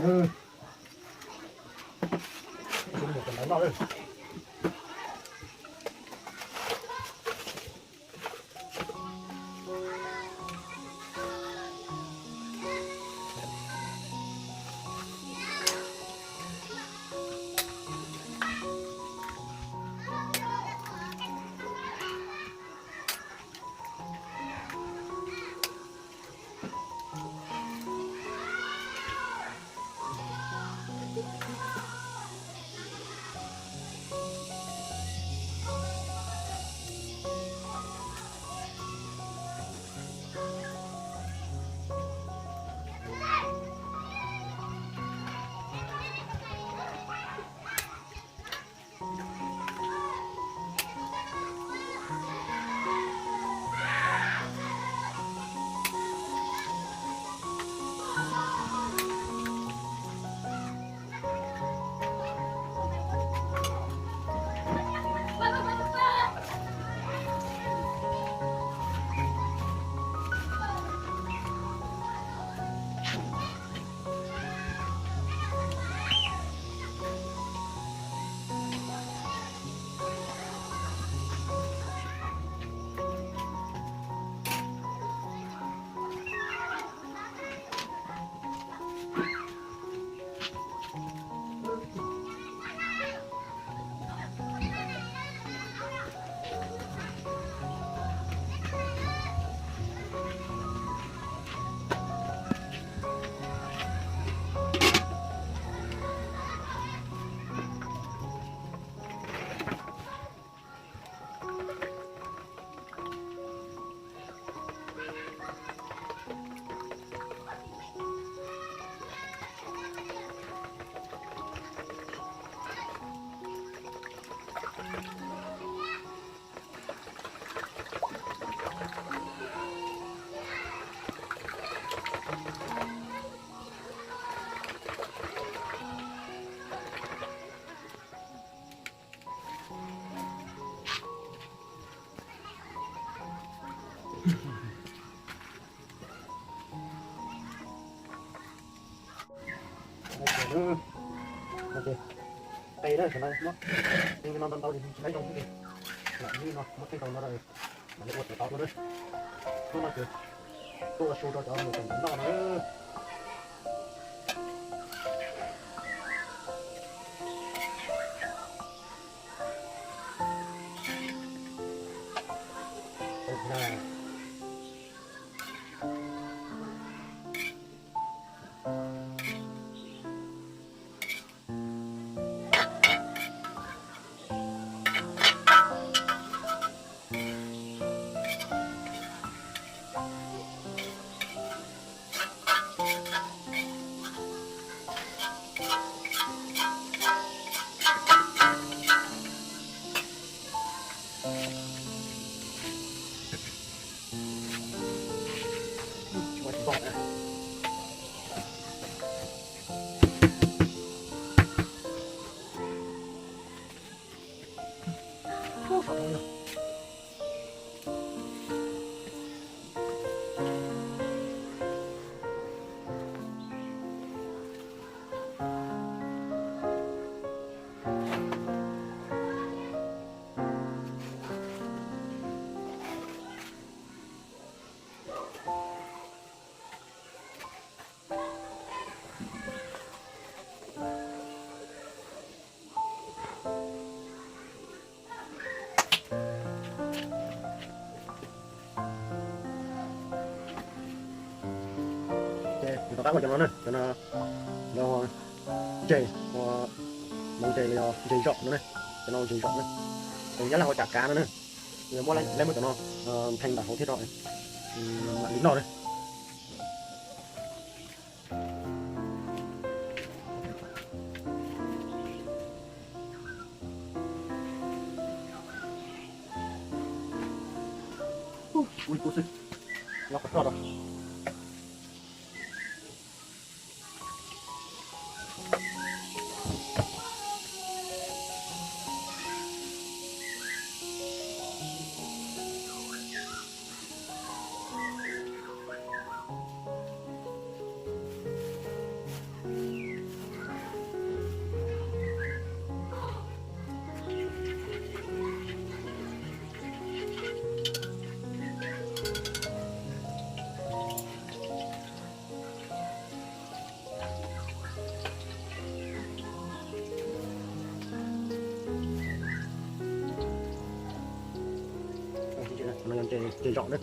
Qe na, no ntau ntau tsis tau zoo, lam no muab qe rau no, mam li ua tau dua. Hnub no ces tuaj ua su rau cov mus tom ntawm noj na. Ces kuv rov qab ua cov no na, cov no yog ntses, ua ntses los yog ntses zom no ne, cov no ntses zom na, es nyab laj ua cam kav no na, muab lawv muab cov no nphee nram hauv thiab rau mam li noj na. Ces zaum na.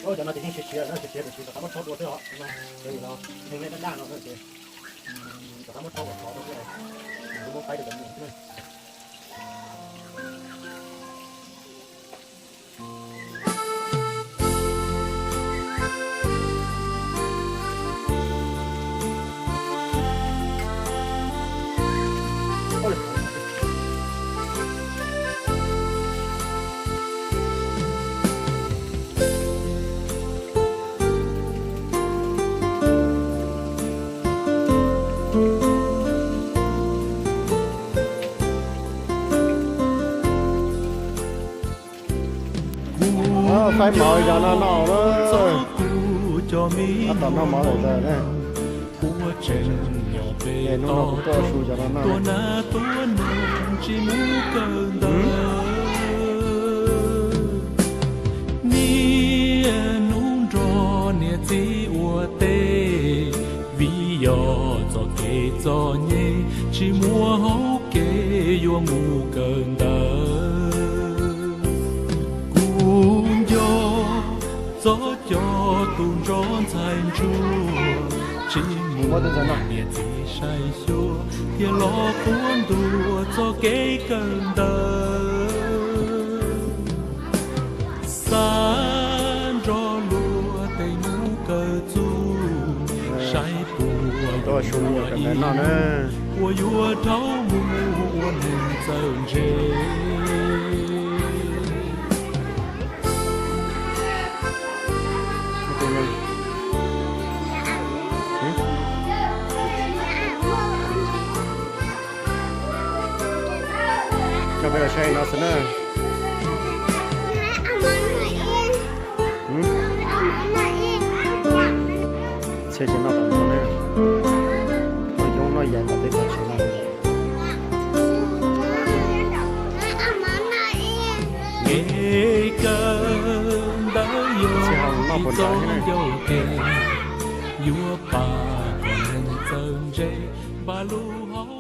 Cov no ces yeej siav siav na, siav siav tiam sis rov qab muab rhaub dua xwb os. Cov no, cov no heev ne, daj daj no ces rov qab muab rhaub kom khov dua xwb, muab qaib rau cov mus xwb na. Faib mov yog no no na. Tab tom noj mov lawm ntag na. Es hnub no kuv tuaj su cov no noj na. Niaj hnub nrog niam txiv ua teb, vim yog txoj kev txom nyem tsis muaj hauv kev yuav mus kawm ntawv. Kuv nco txog cov tus ntsuag ntxhais ntsuag tsis muaj niam txiv saib xyuas thiaj los quaj ntuas txoj kev kawm ntawv. Xav nrog luag tej hnub kawm txuj, saib puas yuav ib uas yuav rhaub mus ua neeg txawj ntse. Coj peb los saib no xwb na. Txhia tsis noj tom no na. Noj yoov noj yaig tom teb tom tsev no. Kev kawm ntawv yog ib txoj ncauj kev yuav pab kom neeg tawm ntse npav lub hauv